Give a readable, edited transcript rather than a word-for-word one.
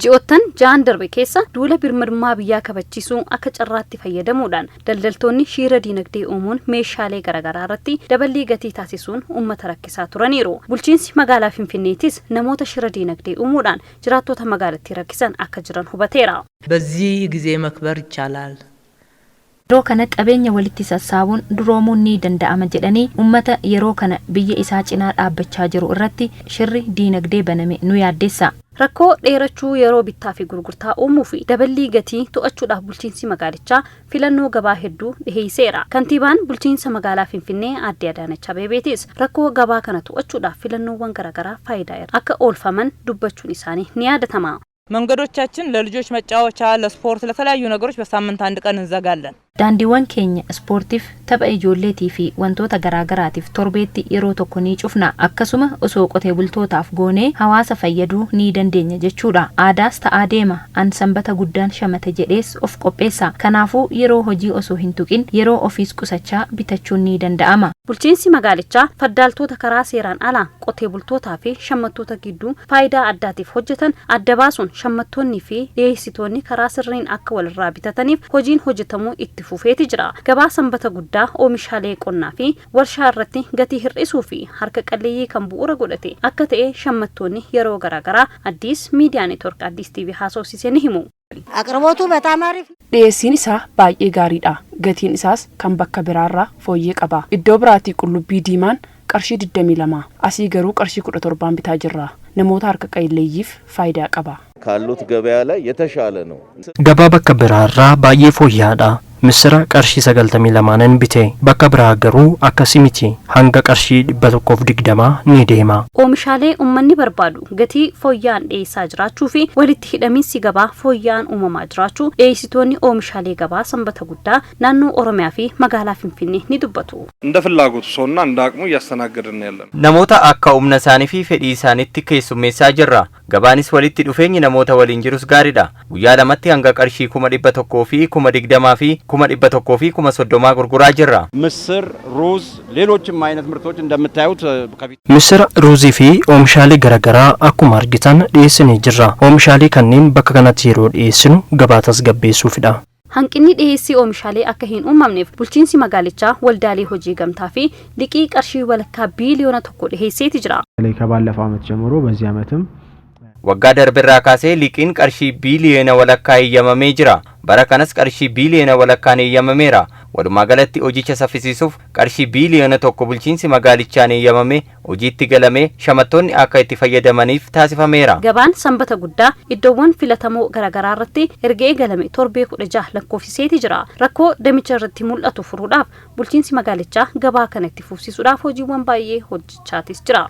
Ji'oottan 6n darbe keessa duula birmadummaa biyyaa kabachiisuu akka carraatti fayyadamuudhaan daldaltoonni shiira diinagdee uumuun meeshaalee garaagaraa irratti daballii gatii taasisuun uummata rakkisaa turaniiru. Bulchiinsi magaalaa Finfinneetis namoota shira diinagdee uumuudhaan jiraattota magaalattii rakkisan akka jiran hubateera. በዚህ ጊዜ መክበር ይቻላል። Yeroo kana qabeenya walitti sassaabuun duroomuun ni danda'ama jedhanii ummata yeroo kana biyya isaa cinaa dhaabbachaa jiru irratti shirri diinagdee baname nu yaaddessa. Rakkoo dheerachuu yeroo bittaa fi gurgurtaa uumuu fi daballii gatii to'achuudhaaf bulchiinsi magaalichaa filannoo gabaa hedduu dhiheesseera. Kantiibaan bulchiinsa magaalaa Finfinnee Aadde Adaanach Abeebeetis rakkoo gabaa kana to'achuudhaaf filannoowwan garaagaraa faayidaa irra akka oolfaman dubbachuun isaanii ni yaadatama. መንገዶቻችን ለልጆች መጫወቻ፣ ለስፖርት፣ ለተለያዩ ነገሮች በሳምንት አንድ ቀን እንዘጋለን። Daandiiwwan keenya ispoortiif, tapha ijoolleetii fi wantoota garaagaraatiif torbeetti yeroo tokko ni cufna. Akkasuma osoo qotee bultootaaf goonee hawaasa fayyaduu ni dandeenya jechuudha. Aadaas ta'aa deema. An Sanbata guddaan shamate jedhees of qopheessa. Kanaafuu yeroo hojii osoo hin tuqin yeroo ofiis qusachaa bitachuun ni danda'ama. Bulchiinsi magaalichaa faddaaltota karaa seeraan alaa qotee bultootaa fi shammattoota gidduu faayidaa addaatiif hojjetan adda baasuun shammattoonnii fi dhiyeessitoonni karaa sirriin akka walirraa bitataniif hojiin hojjetamuu itti fufeeti jira. Gabaa Sanbata guddaa oomishaalee qonnaa fi warshaa irratti gatii hir'isuu fi harka qalleeyyii kan bu'uura godhate akka ta'e shammattoonni yeroo garaagaraa Addis Miidiyaa Neetwork Addis TV haasofsiise ni himu. አቅርቦቱ በጣም አሪፍ። Dhiyeessiin isaa baay'ee gaariidha. Gatiin isaas kan bakka biraarraa fooyyee qaba. Iddoo biraatii qullubbii diimaan qarshii 22, asii garuu qarshii 17n bitaa jirra. Namoota harka qalleeyyiif faayidaa qaba. ካሉት ገበያ ላይ የተሻለ ነው። Gabaa bakka biraarraa baay'ee fooyya'aadha. Misira qarshii 92n bite, bakka biraa garuu akkasi miti, hanga qarshii 120 ni deema. Oomishaalee uummanni barbaadu gatii fooyya'aan dhiyeessaa jiraachuu fi walitti hidhamiinsi gabaa fooyya'aan uumamaa jiraachuu dhiyeessitoonni oomishaalee gabaa Sanbata guddaa naannoo Oromiyaa fi magaalaa Finfinnee ni dubbatu. እንደ ፍላጎቱ ሰውና እንደ አቅሙ እያስተናገድን ያለ ነው። Namoota akka humna isaanii fi fedhii isaaniitti keessummeessaa jirra. Gabaanis walitti dhufeenyi namoota waliin jirus gaariidha. Guyyaa lamatti hanga qarshii 120,000 fi 130,000 gurguraa jirra. ምስር፣ ሩዝ፣ ሌሎችም አይነት ምርቶች እንደምታዩት ከፊት Misira, ruuzii fi oomishaalee garaagaraa akkuma argitan dhiyeessinee jirra. Oomishaalee kanneen bakka kanatti yeroo dhiyeessinu gabaa tasgabbeessuufidha. Hanqinni dhiyeessii oomishaalee akka hin uumamneef bulchiinsi magaalichaa waldaalee hojii gamtaa fi liqii qarshii 0.5 biiliyoona dhiyeesseeti jira. በተለይ ከባለፈው ዓመት ጀምሮ በዚህ ዓመትም Waggaa darberraa kaasee liqiin qarshii 1.5 biliyoona eeyyamamee jira. Bara kanas qarshii 1.5 biliyoonaan eeyyamameera. Walumaa galatti hojicha saffisiisuuf qarshii 1 biliyoona bulchiinsi magaalichaan eeyyamame hojiitti galamee shamattoonni akka itti fayyadamaniif taasifameera. Gabaan Sanbata guddaa iddoowwan filatamoo garaagaraa irratti erga eegalame torbee 16 lakkoofsiseeti jira. Rakkoo damicha irratti mul'atu furuudhaaf bulchiinsi magaalichaa gabaa kana itti fufsiisuudhaaf hojiiwwan baay'ee hojjechaatis jira.